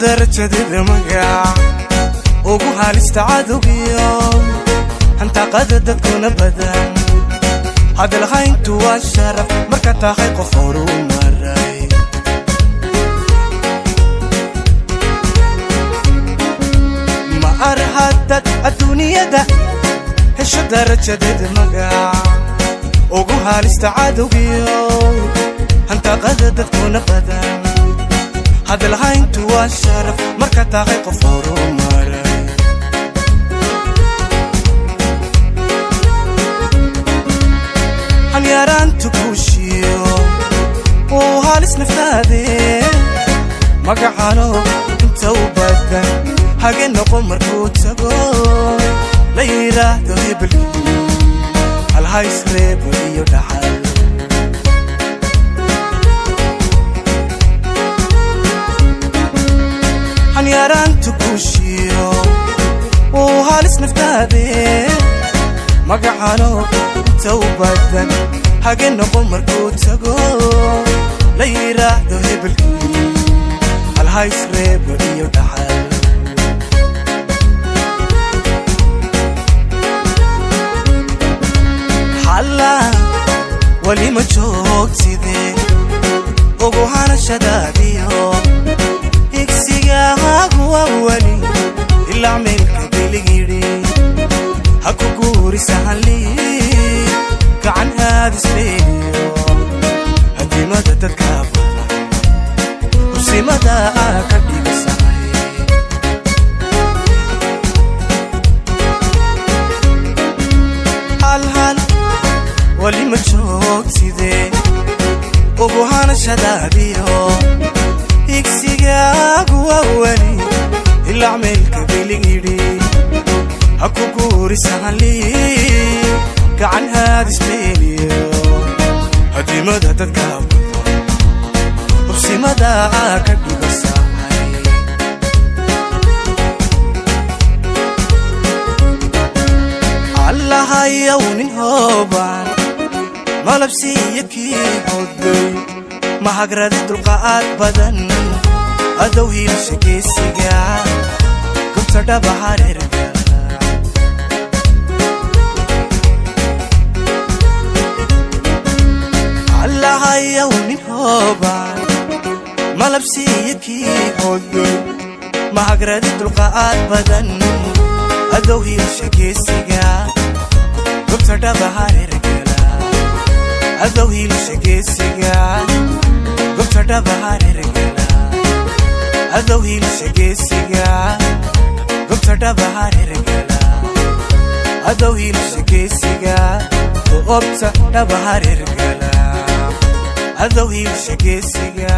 Darajadeeda magac ugu halista cadowgiyo hantaqada dadkuna badan. Hadalhayntu waa sharaf marka tahay qof horu maray. Ma arhadad adduunyada hesho darajadeeda magac ugu halista cadowgiyo hantaqada dadkuna badan. Hadalhayntu waa sharaf marka tahay qof horu maray. Hanyaraantu kuushiyo uu halis naftaade, magacano inta u badan hage noqo markuu tago la yidhaahdo hebelkii halhays reebo iyo dhaxal. Hanyaraantu kuushiyo uu halis naftaade, magacano inta u badan hage noqo markuu tago la yidhaahdo hebelkii halhays reebo iyo dhaxal. Xalla weli ma joogtide ugu hanashadaadiyo higsigaagu waa weli ilaa meelka beligidhi ha ku guurisahanli gacan haadisleeyo hadimada dadka badan hubsimada ka dhigasahay. Halhal weli ma joogtide ugu hanashadaadiyo higsigaagu waa weli ilaa meelka beligidhi ha ku guurisahanli gacan haadisbeeliyo hadimada dadka badan hubsimada ka dhigasahay. Allahayow nin hoobaan malabsiiyo kii hoday mahagradi dulqaad badan adow hiilsha geesiga gobta dhaba hareerga. Allahayow nin hoobaan malabsiiyo kii hoday mahagradi dulqaad badan adow hiilsha geesiga gobta dhaba hareergala. Adow hiilsha geesiga gobta dhaba hareergala. Adow hiilsha geesiga gobta dhaba hareergala. Adow hiilsha geesiga goobta dhaba hareergala. Adow hiilsha geesiga.